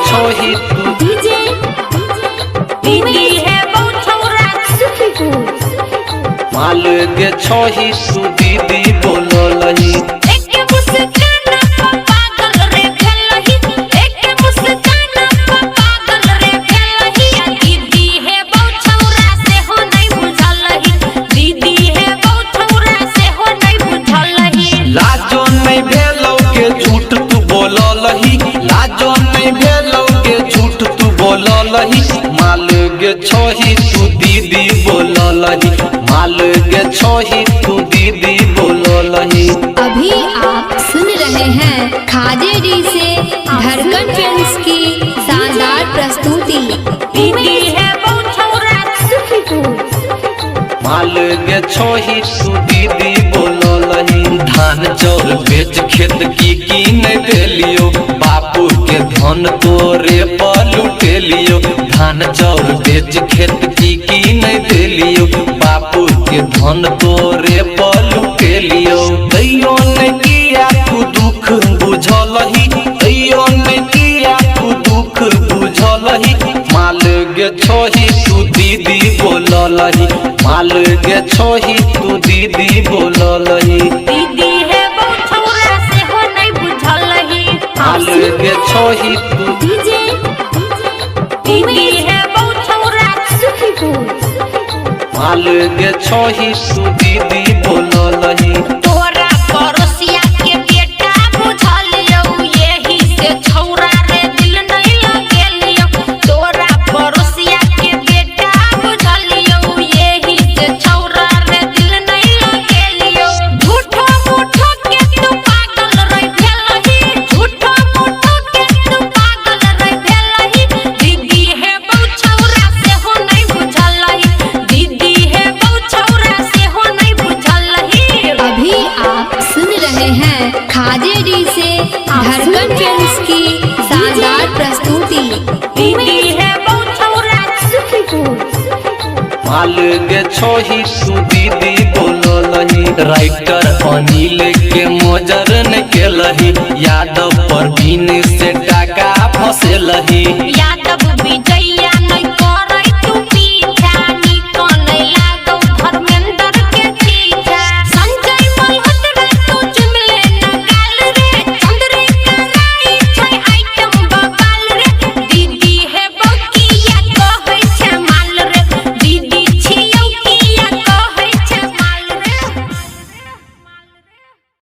छोही तू डीजे दीदी है बहु छौरा सुखीपुर। माल गे छोही तू दीदी बोललही। एक मुस्कान पर पागल रे भेलही, एक मुस्कान पर पागल रे भेलही। आ दीदी है बहु छौरा से हो नहीं बुझलही, दीदी है बहु छौरा से हो नहीं बुझलही। लाजो नहीं भेलौ के झूठ तू बोललही, लाजो नहीं भेलौ के झूठ तू बोललही। माल गे छोही तू दीदी बोललही, माल गे छोही तू दीदी बोललही। अभी आप सुन रहे हैं खाजेडी से धड़कन फिल्म्स की शानदार प्रस्तुति। दीदी है बहु छौरा सुखीपुर। माल गे छोही तू दीदी बोललही। धान चाउर बेच खेत की नहीं देलियो, बापू के धन तोरे पर लुटेलियो। धान चाउर बेच खेत की नहीं देलियो, बापू के धन तोरे पर लुटेलियो। तैयो नहीं किया तू दुख बुझलही, तैयो नहीं किया तू दुख बुझलही। माल गे छोही तू दीदी बोललही, माल गे छोही तू दीदी बोललही। दीदी है बहु छौरा से हो नहीं बुझलही। माल गे छोही तू डीजे दीदी है बहु छौरा सुखीपुर। माल गे छोही तू दीदी बोललही। तोरा पड़ोसिया के बेटा बुझलियौ, यही से छौरा रे दिल नहीं लगेलियौ। तोरा पड़ोसिया के बेटा बुझलियौ, यही से छौरा रे दिल नहीं लगेलियौ। झूठो मूठो के तू पागल रे भेलही, झूठो मूठो के तू पागल रे भेलही। दीदी है बहु छौरा से हो नहीं बुझलही, दीदी है बहु छौरा से हो नहीं बुझलही। अभी आप सुन रहे हैं खाजेडी से धड़कन फिल्म्स की शानदार प्रस्तुति। दीदी है बहु छौरा सुखीपुर। माल गे छोही तू दीदी बोललही। राइटर अनिल के मोजर न केलही, यादव परवीन से टाका फसेलही।